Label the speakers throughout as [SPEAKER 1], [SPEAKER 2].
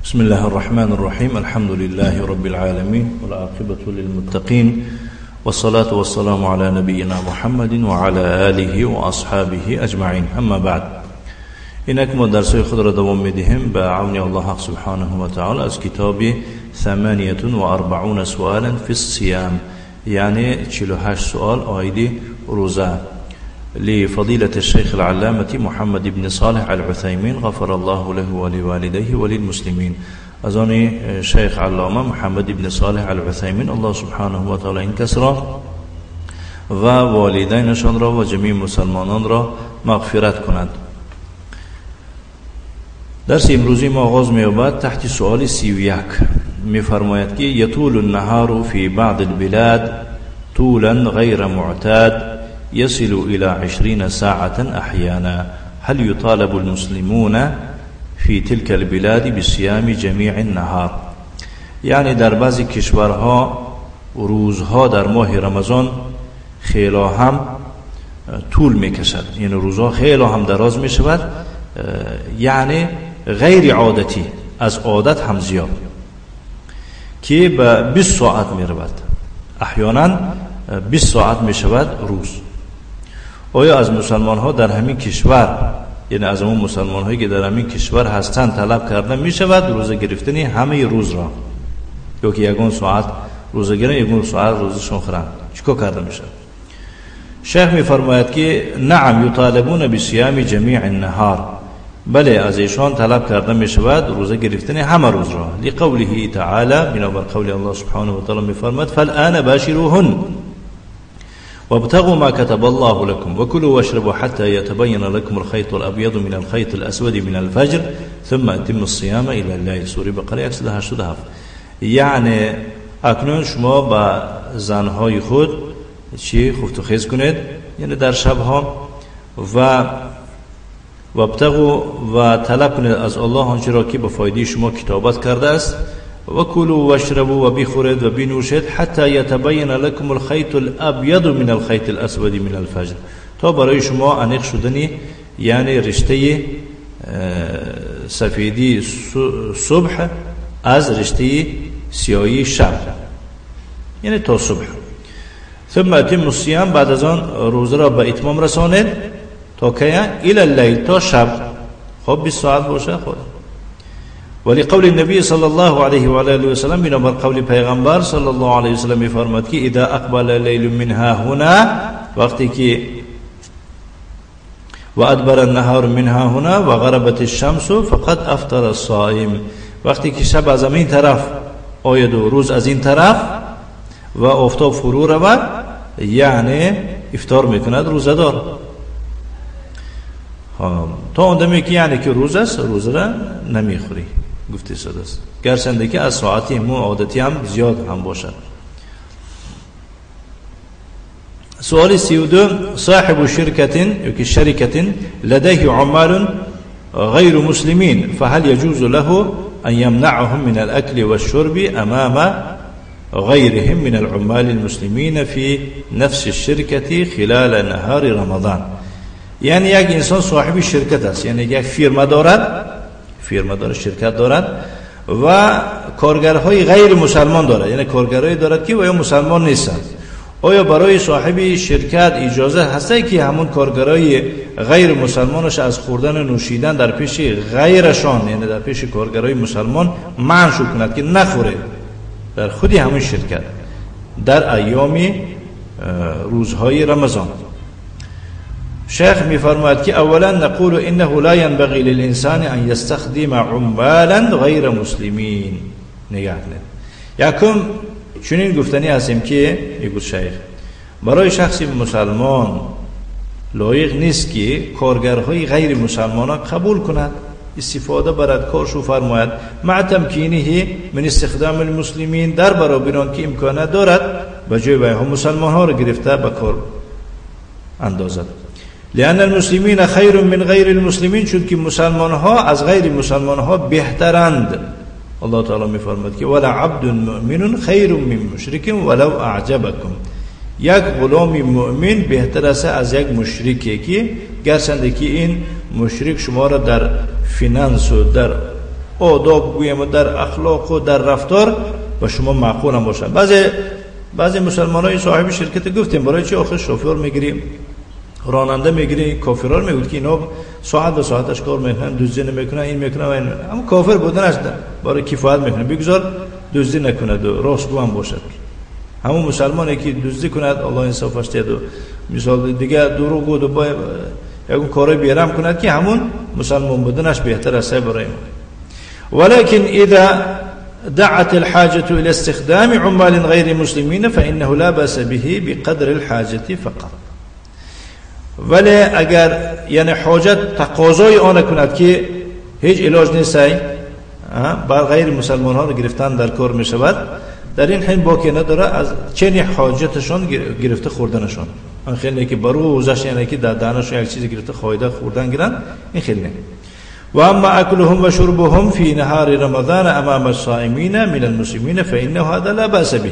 [SPEAKER 1] بسم الله الرحمن الرحيم. الحمد لله رب العالمين، والعاقبة للمتقين، والصلاة والسلام على نبينا محمد وعلى آله وأصحابه أجمعين. أما بعد، اینک ما درس‌های خود را دوام می‌دهیم به عون الله سبحانه و تعالی از کتاب 48 سؤالا فی الصيام، یعنی 48 سؤال عاید روزه، لفضيلة الشيخ العلامة محمد بن صالح العثيمين غفر الله له ولوالديه وللمسلمين. از آن شیخ علامه محمد بن صالح العثیمین الله سبحانه و تعالی این کس را و والدینشان را و جمیع مسلمانان را مغفرت کند. درس امروزی ما آغاز می‌یابد تحت سؤال 31. می‌فرماید که یطول النهار فی بعض البلاد طولا غیر معتاد يصل إلى 20 ساعة أحيانا، هل يطالب المسلمون في تلك البلاد بصيام جميع النهار؟ یعنی در بعضی کشورها روزها در ماه رمضان خیلی هم طول میکشد، یعنی روزها خیلی هم دراز میشود، یعنی غیر عادتی، از عادت هم زیاد، که به 20 ساعت میرود، احیانا 20 ساعت میشود روز. آیا از مسلمان ها در همین کشور، یعنی از اون مسلمان هایی که در همین کشور هستند، طلب کرده می شود روزه گرفتن همه روز را، یا که یگان ساعت روزه گیرن یگان ساعت روزشون خورن، چیکار کرده می شود؟ شیخ می فرماید که نعم یطالبون بصیام جمیع النهار، بله از ایشان طلب کرده می شود روزه گرفتن همه روز را، لقوله تعالی، بنابر قول الله سبحانه و تعالی می فرماید فالآن باشروهن وابتغوا ما كتب الله لكم وكلوا واشربوا حتى يتبين لكم الخيط الأبيض من الخيط الأسود من الفجر ثم أتموا الصيام إلى الليل. سوره بقره 187. یعنی اکنون شما با زنهای خود چی خفت و خیز کنید، یعنی در شبها، و وابتغوا و طلب کنید از الله آنچه را که به فایده شما کتابت کرده است، و کلوا واشربوا و بخورید و بنوشید حتی یتبین لکم الخیط الابیض من الخیط الاسود من الفجر، تا برای شما انیق شدنی یعنی رشته سفیدی صبح از رشته سیاهی شب، یعنی تا صبح. ثم اتموا الصیام، بعد از آن روزه را به اتمام رسانید تا کی؟ الی اللیل، تا شب. خب 20 ساعت باشه. خب ولی قول النبی صلی الله علیه و آله و سلم، بنابر قول پیغمبر صلی الله علیه و سلم می‌فرماد که اذا اقبل اللیل منها هنا، وقتی که و ادبر النهار منها هنا و غربت الشمس فقد افطر الصائم، وقتی که شب از این طرف آید و روز از این طرف و آفتاب فرو رود، یعنی افطار میکند روزه‌دار. تا آن دمی که یعنی که روز است، روزه را نمیخوری، گفته شده است، گرچنده که از ساعتی مو عادتی هم زیاد هم باشد. سؤال 32. صاحب شركة شركة لديه عمال غير مسلمين فهل يجوز له أن يمنعهم من الأكل والشرب أمام غيرهم من العمال المسلمين في نفس الشركة خلال نهار رمضان؟ یعنی یک انسان صاحب شرکت است، یعنی یک فیرما دارد، فیرما دارد، شرکت دارد و کارگرهای غیر مسلمان دارد، یعنی کارگرهای دارد که یا مسلمان نیستند. آیا برای صاحب شرکت اجازه هست که همون کارگرای غیر مسلمانش از خوردن و نوشیدن در پیش غیرشان، یعنی در پیش کارگرای مسلمان منع کند که نخوره در خودی همون شرکت در ایام روزهای رمضان؟ شیخ می‌فرماید که اولا نقول انه لا ينبغي للانسان ان يستخدم عمالا غیر مسلمین. نگاه کنید، یکم چنین گفتنی هستیم که میگوید شیخ برای شخص مسلمان لایق نیست که کارگرهای غیر مسلمان قبول کند، استفاده برد، کارشو فرماید، مع تمکینه من استخدام المسلمین، در برابر آن که امکانات دارد به جای ویها مسلمان ها را گرفته به کار اندازد. لأن المسلمین خیر من غیر المسلمین، چون که مسلمان ها از غیر مسلمان ها بهترند. الله تعالی میفرماد که ولا عبد مؤمن خیر من مشرک ولو اعجبکم، یک غلام مؤمن بهتر است از یک مشرکی که گرچنده که این مشرک شما را در finance و در آداب گویم و در اخلاق و در رفتار و شما معقول هم باشد. بعضی مسلمان های صاحب شرکت گفتیم برای چی آخر شوفر میگیریم، راننده میگیری، کافران میگوید که اینا ساعت به ساعتش کار میکنن، دزدی نمیکنن، این میکنن و این، اما کافر بودنش برای کفایت میکنه، بگذار دزدی نکند و راستگو هم باشد. همون مسلمانی که دزدی کند الله انصافش دهد و مثال دیگه دروغ گفت و با یکون کارای بیرم کند که همون مسلمان بودنش بهتر است برای ما. ولكن اذا دعت الحاجة الى استخدام عمال غير مسلمين فانه لا بأس به بقدر الحاجة فقط. ولی اگر یعنی حاجت تقاضای آن کند که هیچ علاج نیست بر غیر مسلمان ها رو گرفتن در کار می شود، در این حین باکی نداره از چنین حاجتشان گرفته خوردنشان. آن خیلی که بروزش یعنی که در دهنشون یک چیزی گرفته خواهیده خوردن گیرن، این خیلی نه. و اما اکلهم و شربهم فی نهار رمضان امام الصائمین من المسلمین فانه هذا لا باس به.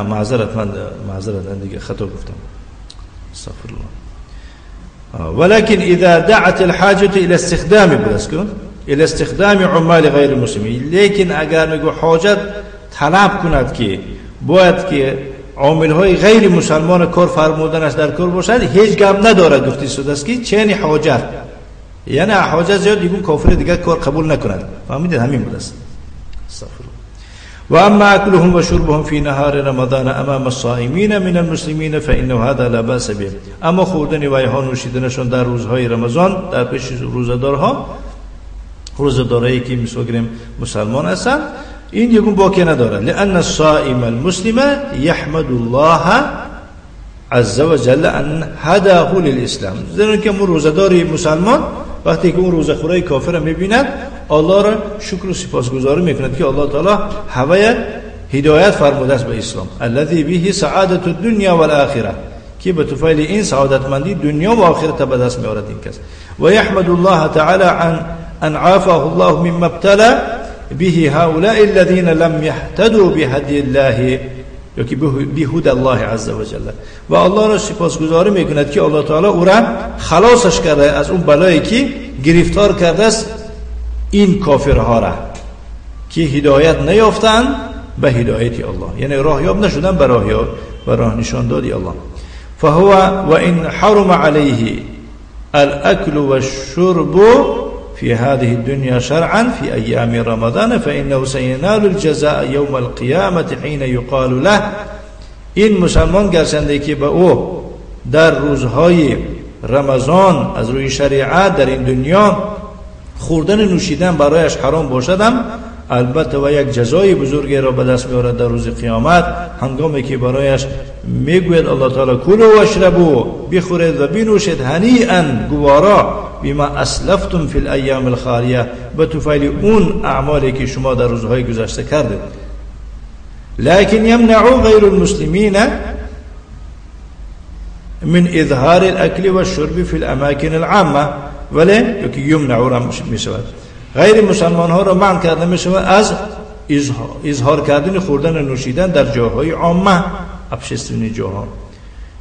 [SPEAKER 1] معذرت، من معذرت، من دیگه خطا گفتم، استغفر الله. ولكن اذا دعت الحاجه الى استخدام بلسکن الى استخدام عمال غیر المسلمین، لیکن اگر میگو حاجت طلب کند که باید که عامل های غیر مسلمان کار فرمودنش در کار باشد، هیچ گم ندارد. گفتی شده است که چنین حاجت، یعنی حاجت زیاد دیگه کافر دیگه کار قبول نکند. فهمیدید؟ همین بود است. استغفر الله. و اما اکلهم و شربهم فی نهار رمضان امام الصائمین من المسلمین فانه هذا لا باس به. اما خوردن و ها نوشیدنشون در روزهای رمضان در پیش روزه‌دارها، روزه‌دارایی که مثلا مسلمان هستند، این یکون باکی نداره. لأن الصائم المسلم يحمد الله عز وجل ان هداه للاسلام. زیرا که اون روزه‌دار مسلمان وقتی که اون روزه‌خورای کافر میبیند، الله را شکر و سپاسگزاری میکند که الله تعالی هوای هدایت فرموده است به اسلام، الذي به سعادت الدنیا والآخرة، که به طفیل این سعادتمندی دنیا و آخرت به دست میآورد این کس. و یحمد الله تعالی ان عافاه الله مما ابتلى به هؤلاء الذين لم يهتدوا بهدي الله یا که بهدى الله عز وجل. و الله را سپاسگزاری میکند که الله تعالی او را خلاصش کرده از اون بلایی که گرفتار کرده است این کافرها را که هدایت نیافتند به هدایت الله، یعنی راه یاب نشدن به راه یاب و راه نشان دادی الله. فهو وان حرم عليه الاكل والشرب في هذه الدنيا شرعا في أيام رمضان فإنه سينال الجزاء يوم القيامة حين يقال له. این مسلمان گرچنده که به او در روزهای رمضان از روی شریعت در این دنیا خوردن و نوشیدن برایش حرام باشدم، البته و یک جزای بزرگی را به دست می‌آورد در روز قیامت، هنگامی که برایش میگوید الله تعالی کلوا واشربوا، بخورید و بنوشید، هنیئا گوارا، بما اسلفتم فی الایام الخالیه، به طفیل اون اعمالی که شما در روزهای گذشته کردید. لكن يمنع غیر المسلمین من اظهار الاکل والشرب فی الاماکن العامه، ولی یکی یمنع را میشود، غیر مسلمان ها را منع کرده می شود از اظهار کردن خوردن و نوشیدن در جاهای عامه، общественные جاها،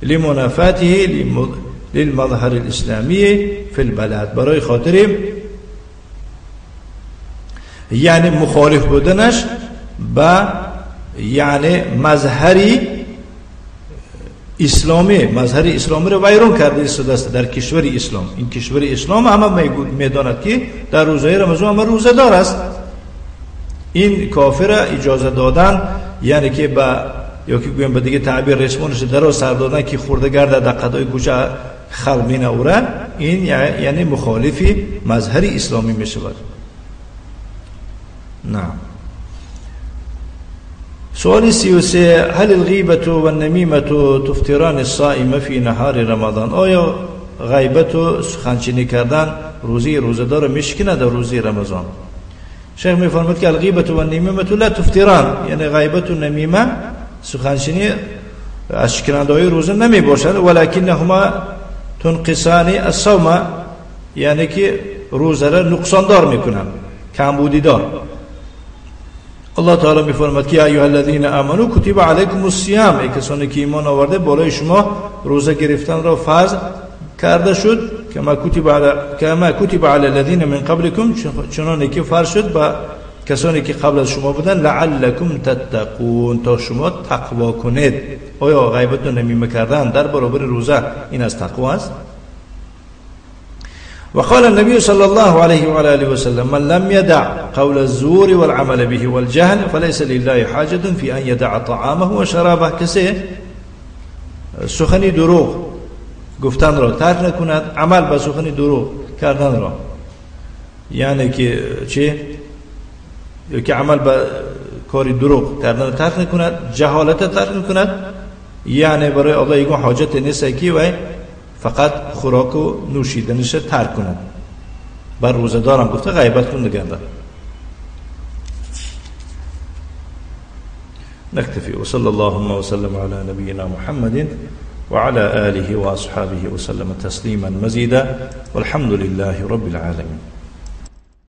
[SPEAKER 1] لمنافاته للمظهر الاسلامی فی البلد، برای خاطر یعنی مخالف بودنش با یعنی مظهری اسلامی، مظهر اسلامی رو ویران کرده است در کشور اسلام. این کشور اسلام همه میداند که در روزهای رمضان همه روزه دار است. این کافر اجازه دادن یعنی که با یا که گویم به دیگه تعبیر رسمانش دراز سر دادن که خورده گرده در قدای کوچه خلق مینه، این یعنی مخالفی مظهر اسلامی می شود. نعم. سؤال 33: هل الغیبة والنمیمة تفطران الصائم فی نهار رمضان؟ آیا غیبت و سخنچینی کردن روزی روزه‌دار میشکند در روزی رمضان؟ شیخ میفرماید که الغیبة والنمیمة لا تفطران، یعنی غیبت و نمیمه سخنچینی از شکننده‌های روزه نمی باشد، ولکنهما تنقصان الصوم، یعنی که روزه را نقصاندار میکنند، کمبودی دار. الله تعالی میفرماید که ایها الذین آمنوا کتب علیکم الصیام، ای کسانی که ایمان آورده بالای شما روزه گرفتن را فرض کرده شد، کما کتب علی الذین من قبلکم، چنانه که فرض شد با کسانی که قبل از شما بودن، لعلکم تتقون، تا شما تقوا کنید. آیا غیبت و نمیمه کردن در برابر روزه این از تقوا است؟ وقال النبي صلى الله عليه وعلى آله وسلم من لم يدع قول الزور والعمل به والجهل فليس لله حاجة في أن يدع طعامه وشرابه. کسی سخنی دروغ گفتن را ترک نکند، عمل به سخنی دروغ کردن را، یعنی که چه؟ یا که عمل به کاری دروغ کردن را ترک نکند، جهالت ترک نکند، یعنی برای الله یگان حاجت نیست که وی فقط خوراک و نوشیدنش ترک کند. بر روزه دارم گفته غیبت کن نگردد. نكتفي وصلى اللهم وسلم على نبينا محمد وعلى آله وأصحابه وسلم تسليما مزيدا والحمد لله رب العالمين.